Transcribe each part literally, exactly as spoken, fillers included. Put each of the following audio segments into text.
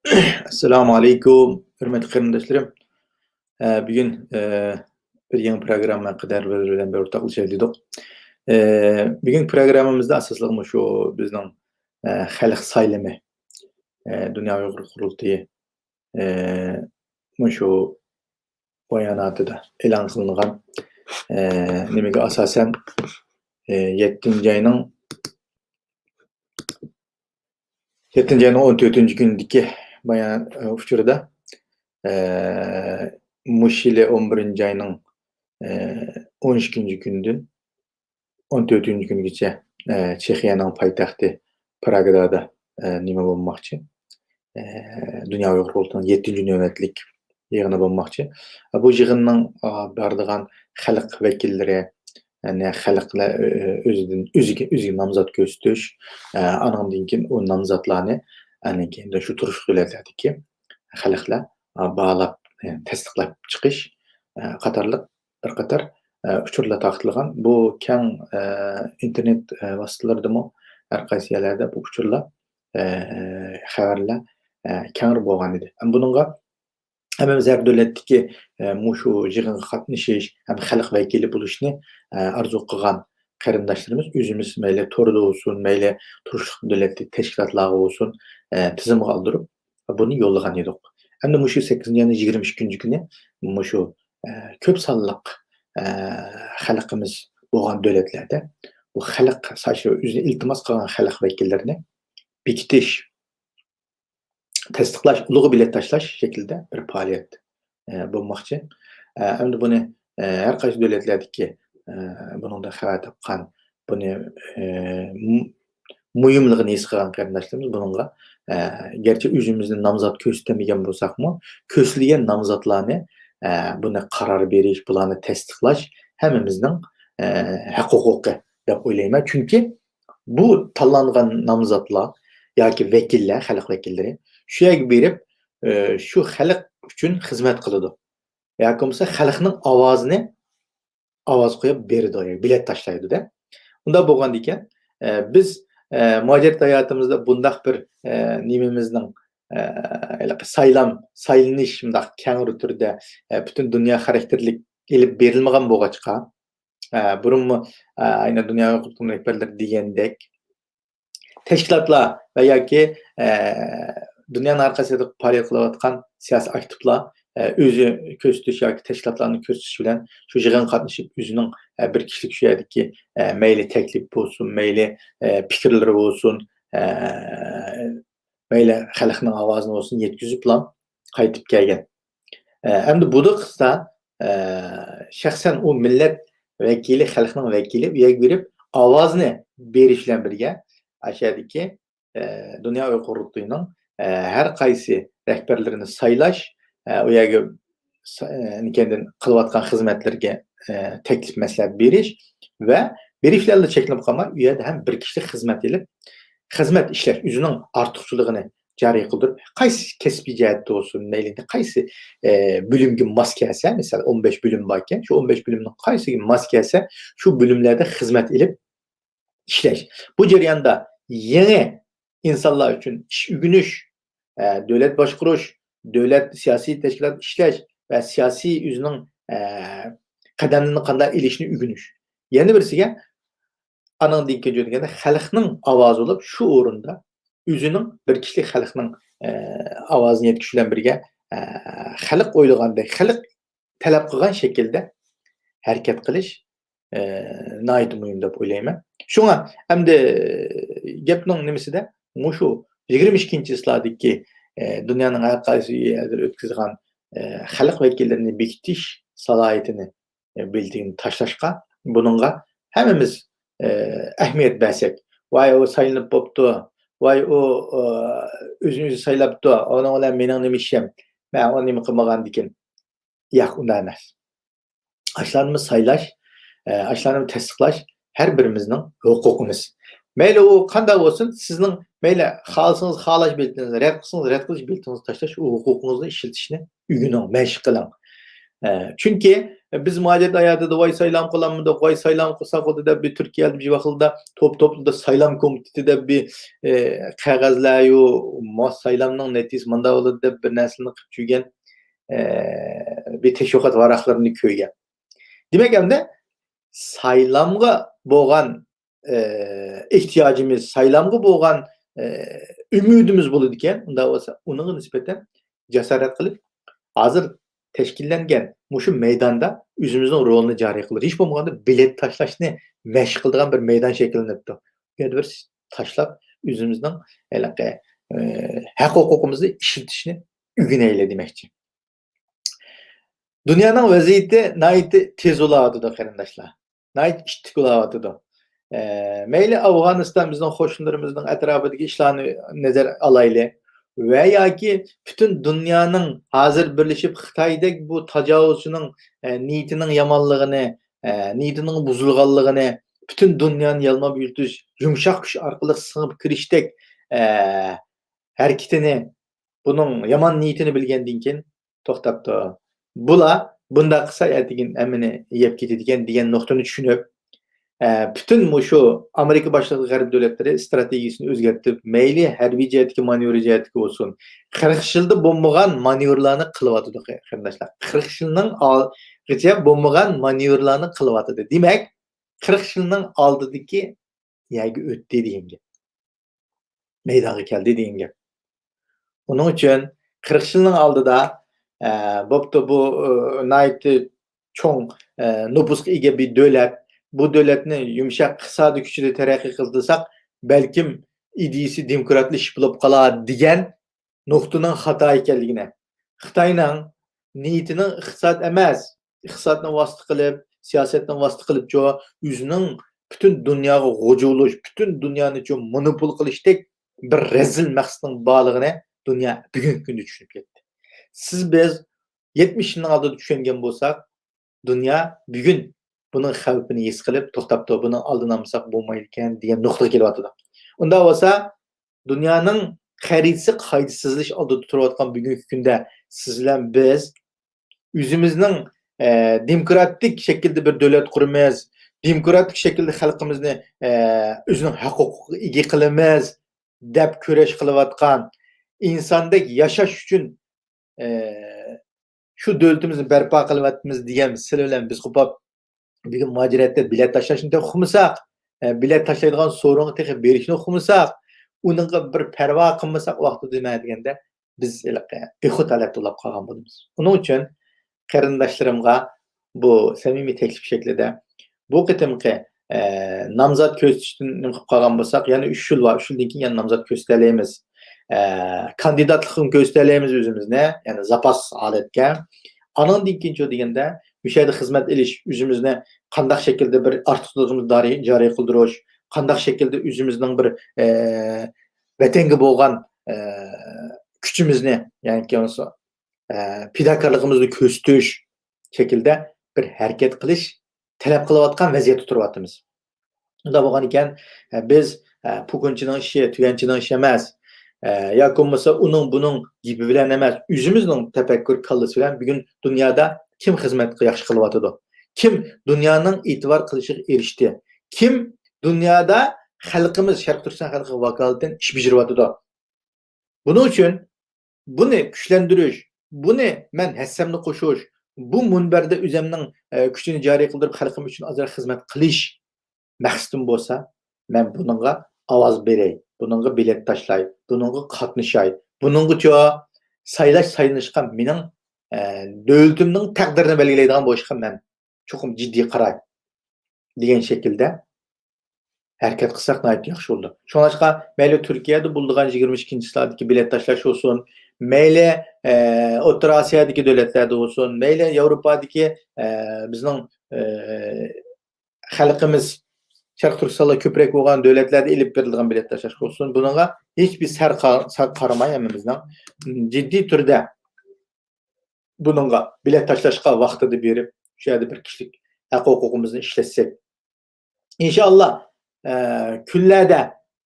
ئەسسالامۇ ئەلەيكۇم، ھۆرمەتلىك قېرىنداشلىرىم. ئە، بۈگۈن، ئە، بىر يېڭى پروگرامما ھەققىدە بىر بىلەن بىر ئورتاقلىشايلى دېدۇق. ئە، بۈگۈنكى پروگراممىمىزدا ئاساسلىقى مۇشۇ بىزنىڭ، ئە، خەلق سايلىمى، ئە، دۇنيا ئۇيغۇر قۇرۇلتىيى، ئە، مۇشۇ باياناتىدا ئېلان قىلىنغان، ئە، نېمىگە ئاساسەن، ئە، يەتتىنچى ئاينىڭ، يەتتىنچى ئاينىڭ ئون تۆتىنچى كۈنىدىكى بايان، ئە، ئۇچۇرىدا، ئە، مۇشۇ يىلى ئون بىرىنچى ئاينىڭ، ئە، ئون ئىككىنچى كۈنىدىن ئون تۆتىنچى كۈنگىچە، ئە، چېخىيەنىڭ پايتەختى پراگادا، ئە، نېمە بولماقچى؟ ئە، دۇنيا ئۇيغۇر قۇرۇلتىيىنىڭ يەتتىنچى نۆۋەتلىك يىغىنى بولماقچى. بۇ يىغىننىڭ، ئا، بارىدىغان خەلق ۋەكىللىرى، يەنى خەلقلەر، ئۆ-، ئۆ-، ئۆزىدىن، ئۆزىگە، ئۆزىگە نامزات كۆرسىتىش، ئە، ئانىڭدىن كېيىن ئۇ نامزاتلارنى، ئانىڭدىن كېيىن شۇ تۇرۇشلۇق دۆلەتلەردىكى خەلقلەر، ئا، باھالاپ، ئە، تەستىقلاپ چىقىش، ئە، قاتارلىق بىر قاتار، ئە، ئۇچۇرلار تارقىتىلغان. بۇ كەڭ، ئە، ئىنتېرنېت، ئە، ۋاسىتىلىرىدىمۇ ھەر قايسى يەرلەردە بۇ ئۇچۇرلار، ئە، خەۋەرلەر، ئە، كەڭرى بولغان ئىدى. بۇنىڭغا ھەممىمىز ھەر دۆلەتتىكى، ئە، مۇشۇ يىغىنغا قاتنىشىش ھەم خەلق ۋەكىلى بولۇشنى، ئە، ئارزۇ قىلغان قېرىنداشلىرىمىز ئۆزىمىز مەيلى توردا بولسۇن، مەيلى تۇرۇشلۇق دۆلەتلىك تەشكىلاتلارغا بولسۇن، ئە، تىزىمغا ئالدۇرۇپ، بۇنى يوللىغان ئىدۇق. ئەمدى مۇشۇ سەككىزىنچى ئاينىڭ يىگىرمە ئىككىنچى كۈنى مۇشۇ، ئە، كۆپ سانلىق، ئە، خەلقىمىز بولغان دۆلەتلەردە بۇ خەلق ساشا ئۆزىنى ئىلتىماس قىلغان خەلق ۋەكىللىرىنى بېكىتىش، تەستىقلاش، ئۇلىغا بېلەت تاشلاش شەكلىدە بىر پائالىيەت، ئە، بولماقچى. ئە، ئەمدى بۇنى، ئە، ھەر قايسى دۆلەتلەردىكى، ئە، بۇنىڭدا خەۋەر تاپقان، بۇنى، ئە، مۇ-، مۇھىملىقىنى ھېس قىلغان قېرىنداشلىرىمىز بۇنىڭغا، ئە، گەرچە ئۆزىمىزنى نامزات كۆرسىتەلمىگەن بولساقمۇ، كۆرسىتىلگەن نامزاتلارنى، ئە، بۇنى قارار بېرىش، بۇلارنى تەستىقلاش ھەممىمىزنىڭ، ئە، ھەق ھوقۇقى دەپ ئويلايمەن. چۈنكى بۇ تاللانغان نامزاتلار ياكى ۋەكىللەر، خەلق ۋەكىللىرى شۇ يەرگە بېرىپ، ئە، شۇ خەلق ئۈچۈن خىزمەت قىلىدۇ. ياكى بولمىسا خەلقنىڭ ئاۋازىنى ئاۋاز قويۇپ بېرىدۇ، ياكى بېلەت تاشلايدۇ-دە. ئۇنداق بولغاندىكىن، ئە، بىز، ئە، مۇھاجىرەت ھاياتىمىزدا بۇنداق بىر، ئە، نېمىمىزنىڭ، ئە، ھېلىقى سايلام، سايلىنىش شۇنداق كەڭرى تۈردە، ئە، پۈتۈن دۇنيا خاراكتېرلىك ئېلىپ بېرىلمىغان بولغاچقا، ئە، بۇرۇنمۇ، ئە، ئەينى دۇنيا ھوقۇق رەھبەرلىرى دېگەندەك، تەشكىلاتلار ۋە ياكى، ئە، دۇنيانىڭ ھەر قايسى يېرىدە پائالىيەت قىلىۋاتقان سىياسىي ئاكتىپلار، ئە، ئۆزى كۆرسىتىش ياكى تەشكىلاتلارنى كۆرسىتىش بىلەن شۇ يىغىنغا قاتنىشىپ، ئۆزىنىڭ، ئە، بىر كىشىلىك شۇ يەردىكى، ئە، مەيلى تەكلىپ بولسۇن، مەيلى، ئە، پىكىرلىرى بولسۇن، ئە، مەيلى خەلقنىڭ ئاۋازىنى بولسۇن يەتكۈزۈپلا قايتىپ كەلگەن. ئە، ئەمدى بۇ دەقىقىدە، ئە، شەخسەن ئۇ مىللەت ۋەكىلى، خەلقنىڭ ۋەكىلى ئۇ يەرگە بېرىپ ئاۋازىنى بېرىش بىلەن بىرگە، ئاشۇ يەردىكى، ئە، دۇنيا ئۇيغۇر قۇرۇلتىيىنىڭ، ئە، ھەر قايسى رەھبەرلىرىنى سايلاش، ئە، ئۇ يەرگە سا-، ئە، كەينىدىن قىلىۋاتقان خىزمەتلىرىگە، ئە، تەكلىپ مەسلىھەت بېرىش ۋە بېرىش بىلەنلا چەكلىنىپ قالماي، ئۇ يەردە ھەم بىر كىشىلىك خىزمەت ئېلىپ، خىزمەت ئىشلەش، ئۆزىنىڭ ئارتۇقچىلىقىنى جارى قىلدۇرۇپ، قايسى كەسپىي جەھەتتە بولسۇن، مەيلى قايسى، ئە، بۆلۈمگە ماس كەلسە، مىسال، ئون بەش بۆلۈم باركەن، شۇ ئون بەش بۆلۈمنىڭ قايسىسىگە ماس كەلسە، شۇ بۆلۈملەردە خىزمەت ئېلىپ ئىشلەش. بۇ جەرياندا يېڭى ئىنسانلار ئۈچۈن ئىش ئۆگىنىش، ئە، دۆلەت باشقۇرۇش، دۆلەت سىياسىي تەشكىلات ئىشلەش ۋە سىياسىي ئۆزىنىڭ، ئە، قەدەملىرىنى قانداق ئېلىشنى ئۆگىنىش. يەنە بىرسىگە، ئانىڭدىن كېيىن دېگەندە خەلقنىڭ ئاۋازى بولۇپ، شۇ ئورۇندا ئۆزىنىڭ بىر كىشىلىك خەلقنىڭ، ئە، ئاۋازىنى يەتكۈزۈش بىلەن بىرگە، ئە، خەلق ئويلىغاندەك، خەلق تەلەپ قىلغان شەكىلدە ھەرىكەت قىلىش، ئە، ناھايىتى مۇھىم دەپ ئويلايمەن. شۇڭا ئەمدى گەپنىڭ نېمىسىدە، مۇشۇ يىگىرمە ئىككىنچى ئەسىردىكى، ئە، دۇنيانىڭ ھەر قايسى يەرلىرى ئۆتكۈزگەن، ئە، خەلق ۋەكىللىرىنى بېكىتىش سالاھىيىتىنى، ئە، بېلىتىنى تاشلاشقا، بۇنىڭغا ھەممىمىز، ئە، ئەھمىيەت بەرسەك، ۋاي، ئۇ سايلىنىپ بوپتۇ، ۋاي، ئۇ، ئە، ئۆزىنى ئۆزى سايلاپتۇ، ئۇنىڭ بىلەن مېنىڭ نېمە ئىشىم؟ مەن ئۇ نېمە قىلمىغاندىكىن. ياق، ئۇنداق ئەمەس. ئاشۇلارنى سايلاش، ئە، ئاشۇلارنى تەستىقلاش ھەر بىرىمىزنىڭ ھوقۇقىمىز. مەيلى ئۇ قانداق بولسۇن، سىزنىڭ مەيلى خالىسىڭىز خالاش بېلىتىڭىزنى، رەت قىلسىڭىز رەت قىلىش بېلىتىڭىزنى تاشلاش، ئۇ ھوقۇقىڭىزنى ئىشلىتىشنى ئۆگىنىڭ، مەشىق قىلىڭ. ئە، چۈنكى بىز مۇھاجىرەت ھاياتىدا ۋاي سايلام قىلالمىدۇق، ۋاي سايلام قىلساق بولدى دەپ بىر تۈركىيەدە بىر ۋاقىتتا توپ توپلىدا سايلام كومىتېتى دەپ بىر، ئە، قەغەزلەر يو، ما سايلامنىڭ نەتىجىسى مۇنداق بولىدۇ دەپ بىر نەرسىنى قىلىپ يۈرگەن، ئە، بىر تەشۋىقات ۋاراقلىرىنى كۆرگەن. دېمەك، ئەمدى سايلامغا بولغان، ئە، ئېھتىياجىمىز، سايلامغا بولغان، ئە، ئۈمىدىمىز بولىدىكەن، ئۇنداق بولسا ئۇنىڭغا نىسبەتەن جاسارەت قىلىپ، ھازىر تەشكىللەنگەن مۇشۇ مەيداندا ئۆزىمىزنىڭ رولىنى جارى قىلىدۇ. ھېچ بولمىغاندا بېلەت تاشلاشنى مەشىق قىلىدىغان بىر مەيدان شەكىللىنىپتۇ. بۇ يەردە بىر تاشلاپ ئۆزىمىزنىڭ ھېلىقى، ئە، ھەق-ھوقۇقىمىزنى ئىشلىتىشنى ئۆگىنەيلى دېمەكچى. دۇنيانىڭ ۋەزىيىتى ناھايىتى تېز بولاۋاتىدۇ، قېرىنداشلار. ناھايىتى ئىتتىك بولاۋاتىدۇ. ئە، مەيلى ئافغانىستان بىزنىڭ قوشنىلىرىمىزنىڭ ئەتراپىدىكى ئىشلارنى نەزەر ئالايلى ۋە ياكى پۈتۈن دۇنيانىڭ ھازىر بىرلىشىپ خىتايدەك بۇ تاجاۋۇزچىنىڭ، ئە، نىيىتىنىڭ يامانلىقىنى، ئە، نىيىتىنىڭ بۇزۇلغانلىقىنى، پۈتۈن دۇنيانى يالماپ يۈرۈتۈش، يۇمشاق كۈچ ئارقىلىق سىڭىپ كىرىشتەك، ئە، ھەرىكىتىنى، بۇنىڭ يامان نىيىتىنى بىلگەندىن كېيىن، توختاپتۇ. بۇلار بۇنداق قىلسا، ئەتىگىن ھەممىنى يەپ كېتىدىكەن دېگەن نۇقتىنى چۈشىنىپ، ئە، پۈتۈن مۇشۇ ئامېرىكا باشلىق غەرب دۆلەتلىرى ئىستراتېگىيىسىنى ئۆزگەرتىپ، مەيلى ھەربىي جەھەتتىكى مانېۋىر جەھەتتىكى بولسۇن، قىرىق يىلدا بولمىغان مانېۋىرلارنى قىلىۋاتىدۇ، قېرىنداشلار. قىرىق يىلنىڭ ئالغىچە بولمىغان مانېۋىرلارنى قىلىۋاتىدۇ. دېمەك، قىرىق يىلنىڭ ئالدىدىكى يەرگە ئۆتتى دېگەن گەپ. مەيدانغا كەلدى دېگەن گەپ. ئۇنىڭ ئۈچۈن قىرىق يىلنىڭ ئالدىدا، ئە، بوپتۇ، بۇ، ئە، ناھايىتى چوڭ، ئە، نوپۇسقا ئىگە بىر دۆلەت، بۇ دۆلەتنى يۇمشاق ئىقتىسادىي كۈچىدە تەرەققىي قىلدۇرساق، بەلكىم ئىدىيىسى دېموكراتلىشىپ بولۇپ قالار دېگەن نۇقتىنىڭ خاتا ئىكەنلىكىنى، خىتاينىڭ نىيىتىنىڭ ئىقتىساد ئەمەس، ئىقتىسادنى ۋاسىتە قىلىپ، سىياسەتنى ۋاسىتە قىلىپچۇ، ئۆزىنىڭ پۈتۈن دۇنياغا غۇجۇلۇش، پۈتۈن دۇنيانىچۇ مونوپول قىلىشتەك بىر رەزىل مەقسىتىنىڭ بارلىقىنى دۇنيا بۈگۈنكى كۈندە چۈشىنىپ كەتتى. سىز، بىز يەتمىش يىلنىڭ ئالدىدا چۈشەنگەن بولساق، دۇنيا بۈگۈن بۇنىڭ خەۋپىنى ھېس قىلىپ، توختاپتۇ، بۇنىڭ ئالدىنى ئالمىساق بولمايدىكەن دېگەن نۇقتىغا كېلىۋاتىدۇ. ئۇنداق بولسا، دۇنيانىڭ خەرىتىسى قايتا سىزىلىش ئالدىدا تۇرۇۋاتقان بۈگۈنكى كۈندە سىز بىلەن بىز ئۆزىمىزنىڭ، ئە، دېموكراتىك شەكىلدە بىر دۆلەت قۇرىمىز، دېموكراتىك شەكىلدە خەلقىمىزنى، ئە، ئۆزىنىڭ ھەق ھوقۇقىغا ئىگە قىلىمىز دەپ كۈرەش قىلىۋاتقان، ئىنساندەك ياشاش ئۈچۈن، ئە، شۇ دۆلىتىمىزنى بەرپا قىلىۋاتىمىز دېگەن سىلەر بىلەن بىز قوپاپ، بۈگۈن مۇھاجىرەتتە بىلەت تاشلاشنى تېخى ئۇقمىساق، ئە، بىلەت تاشلايدىغان سورۇنغا تېخى بېرىشنى ئۇقمىساق، ئۇنىڭغا بىر پەرۋا قىلمىساق ۋاقتىدا نېمە دېگەندە، بىز ھېلىقى بىخۇد ھالەتتە بولاپ قالغان بولىمىز. ئۇنىڭ ئۈچۈن قېرىنداشلىرىمغا بۇ سەمىمىي تەكلىپ شەكلىدە، بۇ قېتىمقى، ئە، نامزات كۆرسىتىشتىن نېمە قىلىپ قالغان بولساق، يەنە ئۈچ يىل بار، ئۈچ يىلدىن كېيىن يەنە نامزات كۆرسىتەلەيمىز. ئە، كاندىداتلىقنى كۆرسىتەلەيمىز ئۆزىمىزنى، يەنى زاپاس ھالەتكە. ئانىڭدىن كېيىنچۇ دېگەندە، مۇشۇ يەردە خىزمەت ئېلىش، ئۆزىمىزنى قانداق شەكىلدە بىر ئارتۇقچىلىقىمىزنى دارى-، جارى قىلدۇرۇش، قانداق شەكىلدە ئۆزىمىزنىڭ بىر، ئە، ۋەتەنگە بولغان، ئە، كۈچىمىزنى، يەنى كېيىنسى، ئە، پىداكارلىقىمىزنى كۆرسىتىش شەكلىدە بىر ھەرىكەت قىلىش تەلەپ قىلىۋاتقان ۋەزىيەتتە تۇرۇۋاتىمىز. شۇنداق بولغان ئىكەن، ئە، بىز، ئە، پۇكۇنچىنىڭ ئىشى، تۈگەنچىنىڭ ئىشى ئەمەس، ئە، ياكى بولمىسا ئۇنىڭ بۇنىڭ گېپى بىلەن ئەمەس، ئۆزىمىزنىڭ تەپەككۇر كاللىسى بىلەن بۈگۈن دۇنيادا كىم خىزمەت ياخشى قىلىۋاتىدۇ؟ كىم دۇنيانىڭ ئېتىبار قىلىشىغا ئېرىشتى؟ كىم دۇنيادا خەلقىمىز، شەرقىي تۈركىستان خەلقىگە ۋاكالىتەن ئىش بېجىرىۋاتىدۇ؟ بۇنىڭ ئۈچۈن بۇنى كۈچلەندۈرۈش، بۇنى مەن ھەسسەمنى قوشۇش، بۇ مۇنبەردە ئۆزەمنىڭ، ئە، كۈچىنى جارى قىلدۇرۇپ، خەلقىم ئۈچۈن ئازراق خىزمەت قىلىش مەقسىتىم بولسا، مەن بۇنىڭغا ئاۋاز بېرەي، بۇنىڭغا بېلەت تاشلاي، بۇنىڭغا قاتنىشاي. بۇنىڭغىچۇ سايلاش سايلىنىشقا مېنىڭ، ئە، دۆلىتىمنىڭ تەقدىرىنى بەلگىلەيدىغان بولۇشقا مەن چوقۇم جىددىي قاراي دېگەن شەكىلدە ھەرىكەت قىلساق ناھايىتى ياخشى بولىدۇ. شۇڭلاشقا مەيلى تۈركىيەدە بولىدىغان يىگىرمە ئىككىنچى سىلادىكى بېلەت تاشلاش بولسۇن، مەيلى، ئە، ئوتتۇرا ئاسىيادىكى دۆلەتلەردە بولسۇن، مەيلى ياۋروپادىكى، ئە، بىزنىڭ، ئە، خەلقىمىز شەرقىي تۈركىستاندا كۆپرەك بولغان دۆلەتلەردە ئېلىپ بېرىلىدىغان بېلەت تاشلاش بولسۇن، بۇنىڭغا ھېچبىر سەل قا-، سەل قارىماي ھەممىمىزنىڭ جىددىي تۈردە بۇنىڭغا بېلەت تاشلاشقا ۋاقتىدا بېرىپ، شۇ يەردە بىر كىشىلىك ھەق ھوقۇقىمىزنى ئىشلەتسەك، ئىنشائاللا، ئە، كۈنلەردە،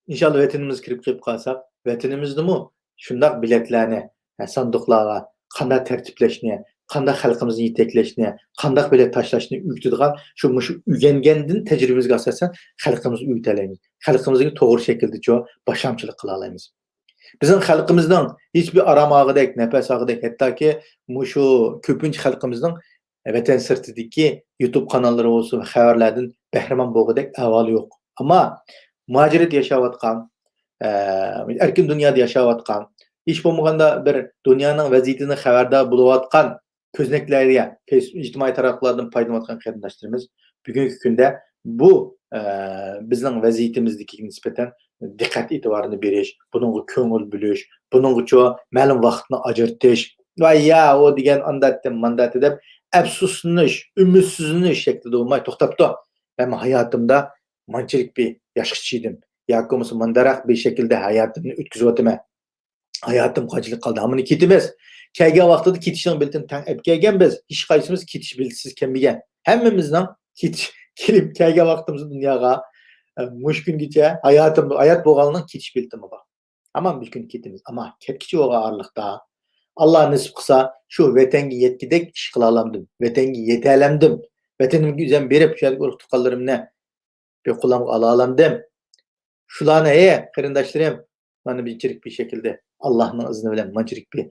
ئىنشائاللا، ۋەتىنىمىزگە كىرىپ قېلىپ قالساق، ۋەتىنىمىزدىمۇ شۇنداق بېلەتلەرنى، ئە، ساندۇقلارغا قانداق تەرتىپلەشنى، قانداق خەلقىمىزنى يېتەكلەشنى، قانداق بېلەت تاشلاشنى ئۆگىتىدىغان شۇ، مۇشۇ ئۆگەنگەندىن تەجرىبىمىزگە ئاساسەن خەلقىمىزنى ئۆگىتەلەيمىز. خەلقىمىزگە توغرا شەكىلدىچۇ باشلامچىلىق قىلالايمىز. بىزنىڭ خەلقىمىزنىڭ ھېچبىر ئارام ئالغۇدەك، نەپەس ئالغۇدەك، ھەتتاكى مۇشۇ كۆپىنچە خەلقىمىزنىڭ ۋەتەن سىرتىدىكى يۇتۇب قاناللىرى بولسۇن، خەۋەرلەردىن بەھرىمەن بولغۇدەك ئەھۋالى يوق. ئەمما مۇھاجىرەتتە ياشاۋاتقان، ئە، ئەركىن دۇنيادا ياشاۋاتقان، ھېچ بولمىغاندا بىر دۇنيانىڭ ۋەزىيىتىدىن خەۋەردار بولۇۋاتقان كۆزنەكلەرگە، فېيس-، ئىجتىمائىي تاراتقۇلاردىن پايدىلىنىۋاتقان قېرىنداشلىرىمىز بۈگۈنكى كۈندە بۇ، ئە، بىزنىڭ ۋەزىيىتىمىزدىكىگە نىسبەتەن دىققەت ئېتىبارىنى بېرىش، بۇنىڭغا كۆڭۈل بۆلۈش، بۇنىڭغىچۇ مەلۇم ۋاقىتنى ئاجرىتىش، ۋاي يا، ئۇ دېگەن ئانداتتى، مانداتتى دەپ ئەپسۇسلىنىش، ئۈمىدسىزلىنىش شەكلىدە بولماي توختاپتۇ. مەن ھاياتىمدا مانچىلىك بىر ياشقا چىدىم ياكى بولمىسا مۇنداقراق بىر شەكىلدە ھاياتىمنى ئۆتكۈزۈۋاتىمەن. ھاياتىم قانچىلىك قالدى؟ ھامىنى كېتىمىز. كەلگەن ۋاقتىدا كېتىشنىڭ بېلىتىنى تەڭ ئېلىپ كەلگەنبىز. ھېچقايسىمىز كېتىش بېلىتىسىز كەلمىگەن. ھەممىمىزنىڭ كېتىش، كېلىپ كەلگەن ۋاقتىمىزدا دۇنياغا، ئە، مۇشۇ كۈنگىچە ھاياتىم، ھايات بولغانلارنىڭ كېتىش بېلىتىمۇ بار. ئەمما بىر كۈنى كېتىمىز. ئەمما كەتكۈچە بولغان ئارىلىقتا، ئاللا نېسىپ قىلسا، شۇ ۋەتەنگە يەتكۈدەك ئىش قىلالامدىم، ۋەتەنگە يېتەلەمدىم، ۋەتىنىمگە ئۆزۈم بېرىپ، شۇ يەردىكى ئۇرۇق-تۇغقانلىرىمنى بىر قولۇمغا ئالالامدىم. شۇلارنى، ھەي، قېرىنداشلىرىم، مانا بىر چىرىك بىر شەكىلدە، ئاللانىڭ ئىزنى بىلەن، مانا چىرىك بىر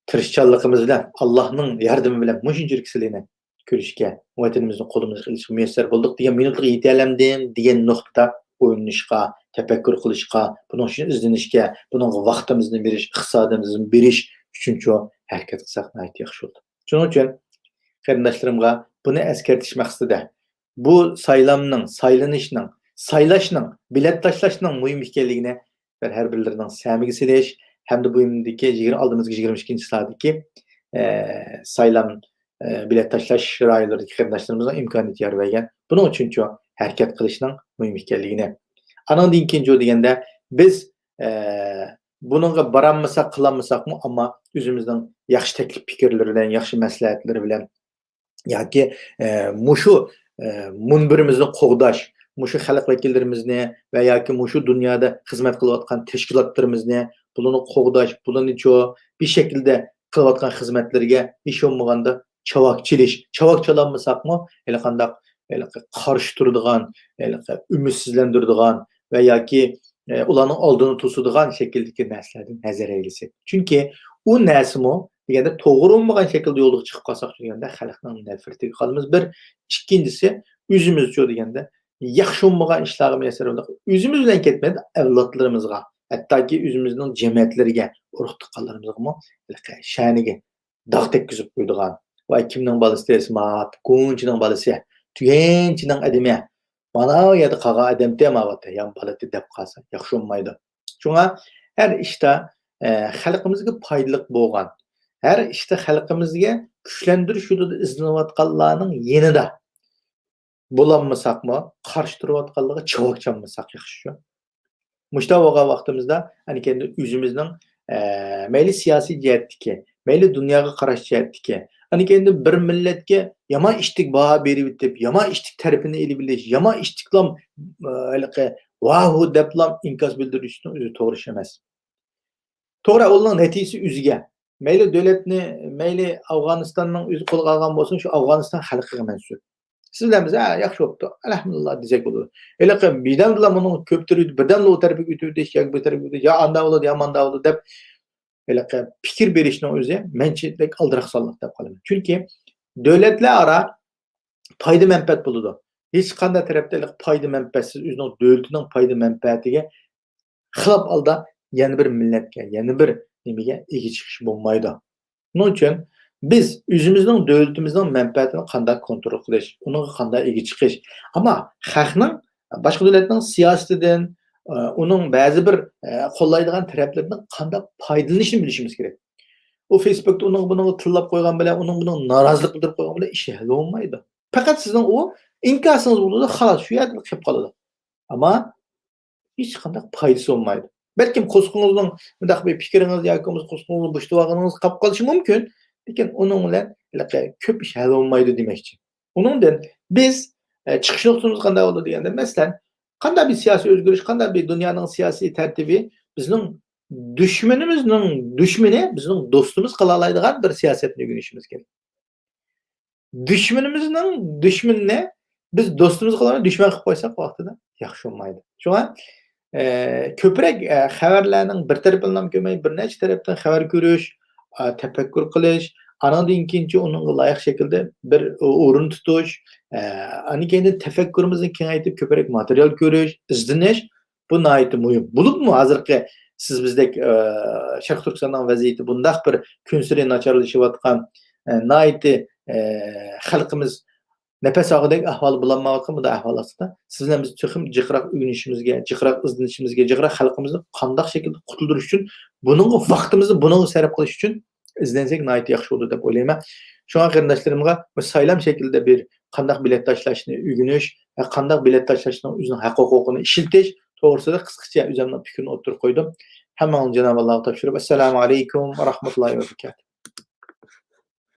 تىرىشچانلىقىمىز بىلەن، ئاللانىڭ ياردىمى بىلەن مۇشۇنچىلىك سىلىنى كۆرۈشكە، ۋەتىنىمىزنى قولىمىزغا ئېلىشقا مۇيەسسەر بولدۇق دېگەن مىنۇتلۇق يېتەلەمدىم دېگەن نۇقتىدا ئويلىنىشقا، تەپەككۇر قىلىشقا، بۇنىڭ ئۈچۈن ئىزدىنىشكە، بۇنىڭغا ۋاقتىمىزنى بېرىش، ئىقتىسادىمىزنى بېرىش ئۈچۈنچۇ ھەرىكەت قىلساق ناھايىتى ياخشى بولىدۇ. شۇنىڭ ئۈچۈن قېرىنداشلىرىمغا بۇنى ئەسكەرتىش مەقسىتىدە، بۇ سايلامنىڭ، سايلىنىشنىڭ، سايلاشنىڭ، بېلەت تاشلاشنىڭ مۇھىم ئىكەنلىكىنى بىر ھەر بىرلىرىنىڭ سەمىگە سېلىش ھەمدە بۇ يېنىدىكى يىگىرمە، ئالدىمىزدىكى يىگىرمە ئىككىنچى سانىدىكى، ئە، سايلام، ئە، بېلەت تاشلاش رايونلىرىدىكى قېرىنداشلىرىمىزنىڭ ئىمكانىيىتى يار بەرگەن. بۇنىڭ ئۈچۈنچۇ ھەرىكەت قىلىشنىڭ مۇھىم ئىكەنلىكىنى. ئانىڭدىن كېيىنچۇ دېگەندە، بىز، ئە، بۇنىڭغا بارالمىساق، قىلالمىساقمۇ، ئەمما ئۆزىمىزنىڭ ياخشى تەكلىپ پىكىرلىرى بىلەن، ياخشى مەسلىھەتلىرى بىلەن، ياكى، ئە، مۇشۇ، ئە، مۇنبىرىمىزنى قوغداش، مۇشۇ خەلق ۋەكىللىرىمىزنى ۋە ياكى مۇشۇ دۇنيادا خىزمەت قىلىۋاتقان تەشكىلاتلىرىمىزنى، بۇلارنى قوغداش، بۇلارنىچۇ بىر شەكىلدە قىلىۋاتقان خىزمەتلىرىگە ھېچ بولمىغاندا چاۋاك چېلىش، چاۋاك چالالمىساقمۇ، ھېلىقانداق، ھېلىقى قارشى تۇرىدىغان، ھېلىقى ئۈمىدسىزلەندۈرىدىغان ۋە ياكى، ئە، ئۇلارنىڭ ئالدىنى توسىدىغان شەكىلدىكى نەرسىلەردىن ھەزەر ئەيلىسەك. چۈنكى ئۇ نەرسىمۇ دېگەندە توغرا بولمىغان شەكىلدە يولغا چىقىپ قالساق دېگەندە خەلقنىڭ نەپرىتىگە قالىمىز. بىر، ئىككىنچىسى، ئۆزىمىزچۇ دېگەندە ياخشى بولمىغان ئىشلارغا مۇيەسسەر بولدۇق. ئۆزىمىز بىلەن كەتمەيدۇ، ئەۋلادلىرىمىزغا، ھەتتاكى ئۆزىمىزنىڭ جەمئىيەتلىرىگە، ئۇرۇق-تۇغقانلىرىمىزغىمۇ ھېلىقى شەنىگە داغ تەگكۈزۈپ قويىدىغان، ۋاي، كىمنىڭ بالىسى دېسە، ماۋۇ گۇنچىنىڭ بالىسى، تۈگەنچىنىڭ ئادىمى، مانا ئۇ يەردە قالغان ئادەمتى، ماۋۇ يان بالىتى دەپ قالسا ياخشى بولمايدۇ. شۇڭا ھەر ئىشتا، ئە، خەلقىمىزگە پايدىلىق بولغان، ھەر ئىشتا خەلقىمىزگە كۈچلەندۈرۈش يولىدا ئىزدىنىۋاتقانلارنىڭ يېنىدا بولالمىساقمۇ، قارشى تۇرۇۋاتقانلىرىغا چاۋاك چالمىساق ياخشىچۇ. مۇشۇنداق بولغان ۋاقتىمىزدا، ئەنىكەندە ئۆزىمىزنىڭ، ئە، مەيلى سىياسىي جەھەتتىكى، مەيلى دۇنياغا قاراش جەھەتتىكى، ئەنىكەندە بىر مىللەتكە يامان ئىشتىك باھا بېرىۋېتىپ، يامان ئىشتىك تەرىپىنى ئېلىۋېلىش، يامان ئىشتىكلام، ئە، ھېلىقى ۋاھۇ دەپلام ئىنكاس بىلدۈرۈشنىڭ ئۆزى توغرا ئىش ئەمەس. توغرا، ئۇنىڭ نەتىجىسى ئۆزىگە. مەيلى دۆلەتنى، مەيلى ئافغانىستاننىڭ ئۆزى قولىغا ئالغان بولسۇن، شۇ ئافغانىستان خەلقىگە مەنسۇپ. سىز بىلەن بىز، ھە، ياخشى بوپتۇ، ئەلھەمدۇلىللا دېسەك بولىدۇ. ھېلىقى بىردەمدىلا بۇنىڭ كۆپ تۈرى، بىردەمدىلا ئۇ تەرەپكە ئۆتۈۋېتىش ياكى بۇ تەرەپكە ئۆتۈش، يا ئاندا بولىدۇ، يا ماندا بولىدۇ دەپ، ھېلىقى پىكىر بېرىشنىڭ ئۆزى مەنچىلىك ئالدىراقسانلىق دەپ قالىمەن. چۈنكى دۆلەتلەر ئارا پايدا مەنپەئەت بولىدۇ. ھېچقانداق تەرەپتە ھېلىقى پايدا مەنپەئەتسىز، ئۆزىنىڭ دۆلىتىنىڭ پايدا مەنپەئەتىگە خىلاپ ھالدا يەنە بىر مىللەتكە، يەنە بىر نېمىگە ئىگە چىقىش بولمايدۇ. شۇنىڭ ئۈچۈن بىز ئۆزىمىزنىڭ دۆلىتىمىزنىڭ مەنپەئەتىنى قانداق كونترول قىلىش، ئۇنىڭغا قانداق ئىگە چىقىش. ئەمما خەقنىڭ باشقا دۆلەتنىڭ سىياسىتىدىن، ئۇنىڭ بەزى بىر، قوللايدىغان تەرەپلىرىدىن قانداق پايدىلىنىشنى بىلىشىمىز كېرەك. ئۇ فېيسبۇكتا ئۇنىڭغا بۇنىڭغا تىللاپ قويغان بىلەن، ئۇنىڭ بۇنىڭغا نارازىلىق بىلدۈرۈپ قويغان بىلەن ئىش ھەل بولمايدۇ. پەقەت سىزنىڭ ئۇ ئىنكاسىڭىز بولىدۇ، خالاس، شۇ يەردىلا قېلىپ قالىدۇ. ئەمما ھېچقانداق پايدىسى بولمايدۇ. بەلكىم قورسىقىڭىزنىڭ مۇنداق بىر پىكرىڭىز ياكى بولمىسا قورسىقىڭىزنى بوشىتىۋالغىنىڭىز قاپقالىشى مۇمكىن. لېكىن ئۇنىڭ بىلەن ھېلىقى كۆپ ئىش ھەل بولمايدۇ دېمەكچى. ئۇنىڭدىن بىز، ئە، چىقىش نۇقتىمىز قانداق بولىدۇ دېگەندە، مەسىلەن، قانداق بىر سىياسىي ئۆزگىرىش، قانداق بىر دۇنيانىڭ سىياسىي تەرتىپى بىزنىڭ دۈشمىنىمىزنىڭ دۈشمىنى بىزنىڭ دوستىمىز قىلالايدىغان بىر سىياسەتنى ئۆگىنىشىمىز كېرەك. دۈشمىنىمىزنىڭ دۈشمىنىنى بىز دوستىمىز قىلالماي دۈشمەن قىلىپ قويساق ۋاقتىدا ياخشى بولمايدۇ. شۇڭا، ئە، كۆپرەك، ئە، خەۋەرلەرنىڭ بىر تەرىپىنىلا كۆرمەي، بىر نەچچە تەرەپتىن خەۋەر كۆرۈش، ئە، تەپەككۇر قىلىش، ئانىڭدىن كېيىنچە ئۇنىڭغا لايىق شەكىلدە بىر ئورۇن تۇتۇش، ئە، ئاندىن كېيىن تەپەككۇرىمىزنى كېڭەيتىپ، كۆپرەك ماتېرىيال كۆرۈش، ئىزدىنىش، بۇ ناھايىتى مۇھىم. بولۇپمۇ ھازىرقى سىز بىزدەك، ئە، شەرقىي تۈركىستاننىڭ ۋەزىيىتى بۇنداق بىر كۈنسېرى ناچارلىشىۋاتقان، ئە، ناھايىتى، ئە، خەلقىمىز نەپەس ئالغۇدەك ئەھۋال بولالمايۋاتقان بۇنداق ئەھۋال ئاستىدا سىز بىلەن بىز تېخىمۇ جىقراق ئۆگىنىشىمىزگە، جىقراق ئىزدىنىشىمىزگە، جىقراق خەلقىمىزنى قانداق شەكىلدە قۇتۇلدۇرۇش ئۈچۈن بۇنىڭغا ۋاقتىمىزنى بۇنىڭغا سەرپ قىلىش ئۈچۈن ئىزدەنسەك ناھايىتى ياخشى بولىدۇ دەپ ئويلايمەن. شۇڭا قېرىنداشلىرىمغا بۇ سايلام شەكلىدە بىر قانداق بېلەت تاشلاشنى ئۆگىنىش ۋە قانداق بېلەت تاشلاشنىڭ ئۆزىنىڭ ھەق ھوقۇقىنى ئىشلىتىش توغرىسىدا قىسقىچە ئۆزۈمنىڭ پىكرىنى ئوتتۇرىغا قويدۇم. ھەممىڭلارنى جانابى ئاللاغا تاپشۇرۇپ، ئەسسالامۇ ئەلەيكۇم ۋە رەھمەتۇللاھى ۋە بەرىكاتۇھ.